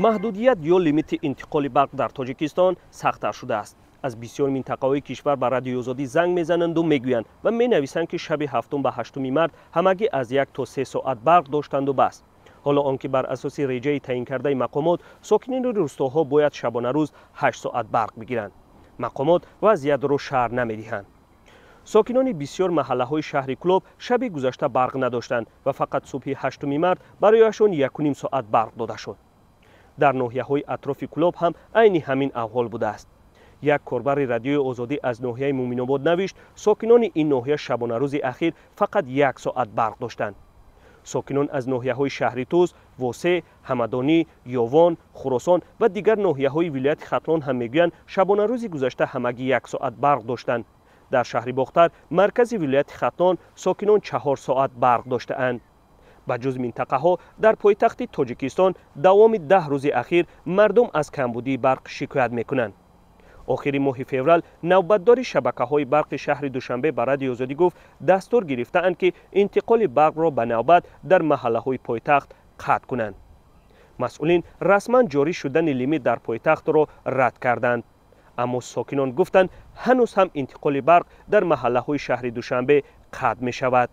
Маҳдудият ё лимити интиқоли барқ дар Тоҷикистон сахттар шудааст. Аз бисёр минтақаҳои кишвар ба Радиои Озодӣ занг мезананду мегӯянд ва менависанд, ки шаби 7 ба 8 март ҳамагӣ аз 1 то 3 соат барқ доштанду бас. Ҳоло он ки бар асоси реҷаи таъинкардаи мақомот сокинони рӯстоҳо бояд шабонарӯз 8 соат барқ бигиранд. Мақомот вазъиятро шарҳ намедиҳанд. Сокинони бисёр маҳаллаҳои шаҳри Кӯлоб шаби гузашта барқ надоштанд ва фақат субҳи 8 март барояшон 1,5 соат барқ дода шуд. Дар ноҳияҳои атрофи Кӯлоб ҳам айни ҳамин аҳвол будааст. Як корбари Радиои Озодӣ аз ноҳияи Муъминобод навишт, сокинони ин ноҳия шабонарӯзи ахир фақат 1 соат барқ доштанд. Сокинон аз ноҳияҳои шаҳри Тӯс, Восе, Ҳамадонӣ, Ёвон, Хуросон ва дигар ноҳияҳои вилояти Хатлон ҳам мегӯянд, шабонарӯзи гузашта ҳамагӣ 1 соат барқ доштанд. Дар шаҳри Бохтар, маркази вилояти Хатлон, сокинон 4 соат барқ доштаанд. Ба ҷуз минтақаҳо дар пойтахти Тоҷикистон давоми 10 рӯзи ахир мардум аз камбудии барқ шикоят мекунанд. Охири моҳи феврал навбатдори шабакаҳои барқи шаҳри Душанбе ба Радиои Озодӣ гуфт, дастур гирифтаанд, ки интиқоли барқро ба навбат дар маҳаллаҳои пойтахт қатъ кунанд. Масъулин расман ҷорӣ шудани лимит дар пойтахтро рад карданд. Аммо сокинон гуфтанд, ҳанӯз ҳам интиқоли барқ дар маҳаллаҳои шаҳри Душанбе қатъ мешавад.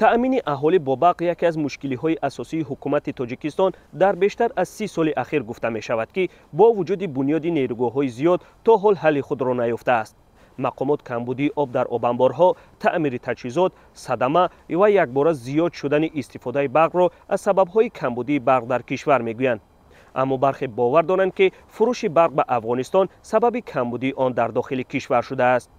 Таъмини аҳолӣ бо барқ яке аз мушкилиҳои асосии ҳукумати Тоҷикистон дар бештар аз 30 соли ахир гуфта мешавад, ки бо вуҷуди бунёди нерӯгоҳҳои зиёд то ҳол ҳалли худро наёфтааст. Мақомот камбудии об дар обанборҳо, таъмири таҷҳизот, садама ва якбора зиёд шудани истифодаи барқро аз сабабҳои камбудии барқ дар кишвар мегӯянд. Аммо бархе бовар доранд, ки фурӯши барқ ба Афғонистон сабаби камбудии он дар дохили кишвар шудааст.